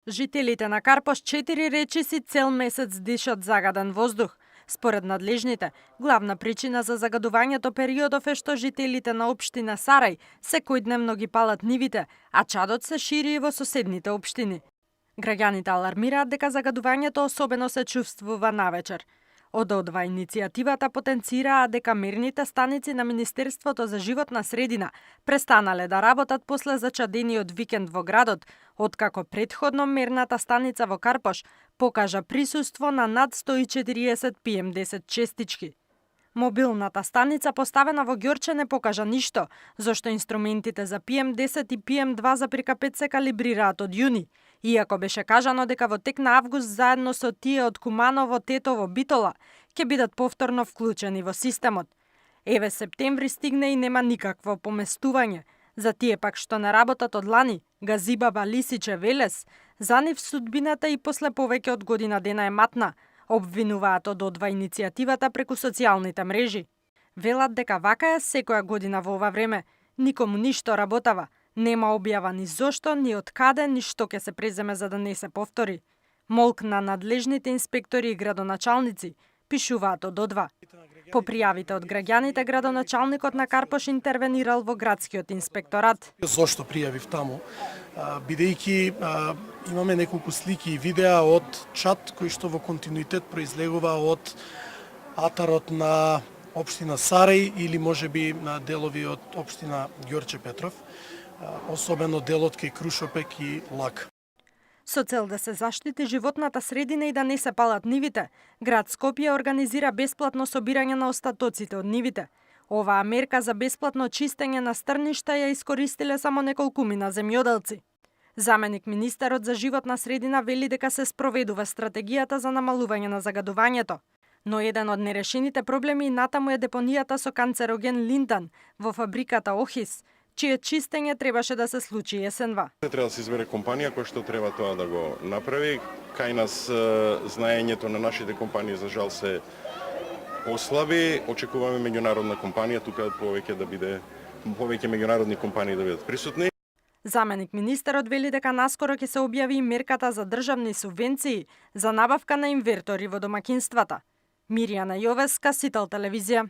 Жителите на Карпош 4 речиси цел месец дишат загаден воздух. Според надлежните, главна причина за загадувањето периодов е што жителите на општина Сарај секојдневно ги палат нивите, а чадот се шири и во соседните општини. Граѓаните алармираат дека загадувањето особено се чувствува навечер. Одва иницијативата потенцираа дека мерните станици на Министерството за животна средина престанале да работат после зачадениот викенд во градот, откако претходно мерната станица во Карпош покажа присуство на над 140 PM10 честички. Мобилната станица поставена во Ѓорче не покажа ништо, зашто инструментите за PM10 и PM2,5 се калибрираат од јуни, иако беше кажано дека во тек на август заедно со тие од Куманово, Тетово, Битола ќе бидат повторно вклучени во системот. Еве септември стигне и нема никакво поместување. За тие пак што не работат од лани, Газибаба, Лисиче, Велес, за нив судбината и после повеќе од година дена е матна, обвинуваат од одва иницијативата преку социјалните мрежи. Велат дека вака е секоја година во ова време, никому ништо работава, нема објава ни зошто, ни од каде, ни што ќе се преземе за да не се повтори. Молк на надлежните инспектори и градоначалници, пишуваат од одва. По пријавите од граѓаните, градоначалникот на Карпош интервенирал во градскиот инспекторат. Зошто пријавив таму? Бидејќи имаме неколку слики и видеа од чат кој што во континуитет произлегува од атарот на општина Сарај или можеби на делови од општина Ѓорче Петров, особено делот кај Крушопек и Лак. Со цел да се заштити животната средина и да не се палат нивите, град Скопје организира бесплатно собирање на остатоците од нивите. Оваа мерка за бесплатно чистење на стрништа ја искористиле само неколкумина земјоделци. Заменик министерот за животна средина вели дека се спроведува стратегијата за намалување на загадувањето. Но еден од нерешените проблеми натаму е депонијата со канцероген линтан во фабриката Охис, чие чистење требаше да се случи есенва. Треба да се избере компанија која што треба тоа да го направи. Кај нас знаењето на нашите компании за жал се послаби. Очекуваме меѓународна компанија тука повеќе меѓународни компании да бидат присутни. Заменик министерот вели дека наскоро ќе се објави и мерката за државни субвенции за набавка на инвертори во домаќинствата. Мирјана Јовеска, Сител телевизија.